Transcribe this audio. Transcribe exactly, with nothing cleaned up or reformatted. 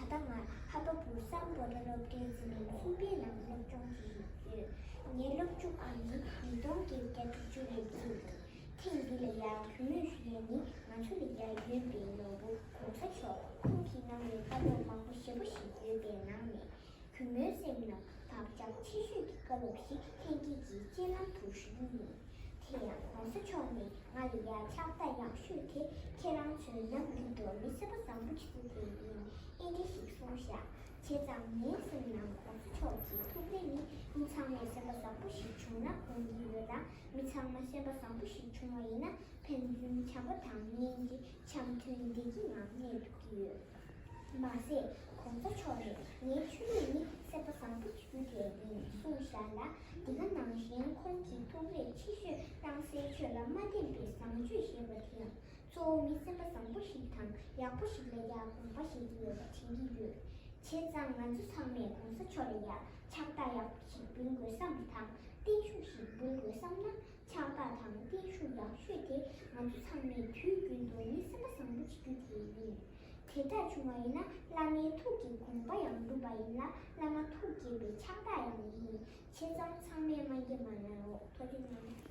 ད་ང་ཧ་པ་བུ་སམ་བྷོ་ཊ་སློབ་གྲྭའི་འཛིན་གྲྭ་གསུམ་པའི་ནང་སློབ་སྦྱོང་བྱེད་བཞིན་ཡོད། ངའི་སློབ་ཕྲུག་ཨང་ནི་ཉིས་སྟོང་བརྒྱད་བརྒྱ་དྲུག་ཅུ་རེ་གཅིག་ཡིན། ཐེངས་འདི་ལ་ཡང་གུས་མོས་ཞུ་ཡས་ནི་ང་ཚོ་ལ་ཡ་ཡོད་པའི་ནོར་བུ་གོང་ས་མཆོག་ཁོང་གིས་གནང་བའི་བཀའ་སློབ་མང་པོ་ཞེ་པོ་ཞིག་ཡོད་པའི་ནང་ནས། གུས་མོའི་སེམས་ནང་བག་ཆགས་ཆེ་ཤོས་ཀྱི་བཀའ་སློབ་ཞིག་ལྷན་རྒྱས་ཀྱི་སྤྱན་ལམ་དུ་ཞུ་རྒྱུ་ཡིན། དེ་ཡང་གོང་ས་མཆོག་ནས་ང་ལ་ཡ་ཕྱག་རྟགས་ཡག་ཤོས་དེ་ཁྱེད་རང་ཚོའི་ནམ་རྒྱུན་དུ་མི་སེམས་པ་བཟང་པོ་ཞིག་ཏུ་དེ་ཡིན་ཨེ་འདྲ་ཞིག་གསུངས་བཞག་བྱས་ཙང་ངའི་སེམས་ནང་གོང་ས་མཆོག་གི་ཐུགས་རེ་ནི་མི་ཚང་མས་སེམས་པ་བཟང་པོ་ཞིག་བྱུང་ན་དགོངས་ཀྱི་ཡོད་ལ། མི་ཚང་མ་སེམས་པ་བཟང་པོ་ཞིག་བྱུང་བ་ཡིན་ན་ཕན་ཚུན་བྱམས་པ་དང་སྙིང་རྗེ་འཆམ་མཐུན་བདེ་སྐྱིད་ངང་གནས་ཐུབ་ཀྱི་ཡོད། མ་ཟད་གོང་ས་མཆོག་ནས་ངའི་ཆོས་ལུགས་ནི་སེམས་པ་བཟང་པོ་ཞིག་ཏུ་དེ་ཡིན་གསུངས་བཞག་ལ། འདི་ག་ནང་བཞིན་ཁོང་གི་ཐུགས་རེ་ཆེ་ཤོས་སྣང་གསལ་ཆོས་ལ་མ་བརྟེན་པའི་བཟང་སྤྱོད་ཞེས་པ་དེ་ཡང་། གཙོ་བོ་མི་སེམས་པ་བཟང་པོ་ཞིག་དང་ཡག་པོ་ཞིག་ལ་ཡ་དགོངས་པ་བཞེས་ཀྱི་ཡོད་པ་དྲན་གྱི་ཡོད། བྱས་ཙང་ང་ཚོ་ཚང་མས་གོང་ས་མཆོག་ལ་ཡ་ཕྱག་རྟགས་ཡག་པོ་ཞིག་འབུལ་དགོས་བསམ་པ་དང་བརྟན་བཞུགས་ཤིག་འབུལ་དགོས་བསམ་ན། ཕྱག་རྟགས་དང་བརྟན་བཞུགས་ཡག་ཤོས་དེ་ང་ཚོ་ཚང་མས་དུས་རྒྱུན་དུ་མི་སེམས་པ་བཟང་པོ་བྱེད་རྒྱུ་དེ་ཡིན། དེ་ལྟར་བྱུང་བ་ཡིན་ན་བླ་མའི་ཐུགས་ཀྱི་དགོངས་པ་ཡང་འགྲུབ་པ་ཡིན་ལ། བླ་མ་ཐུགས་དགྱེས་པའི་ཕྱག་རྟགས་ཡང་ཡིན། བྱས་ཙང་ཚང་མས་མ་འགྱེལ་མ་གནང་རོགས། ཐུགས་རྗེ་གནང་།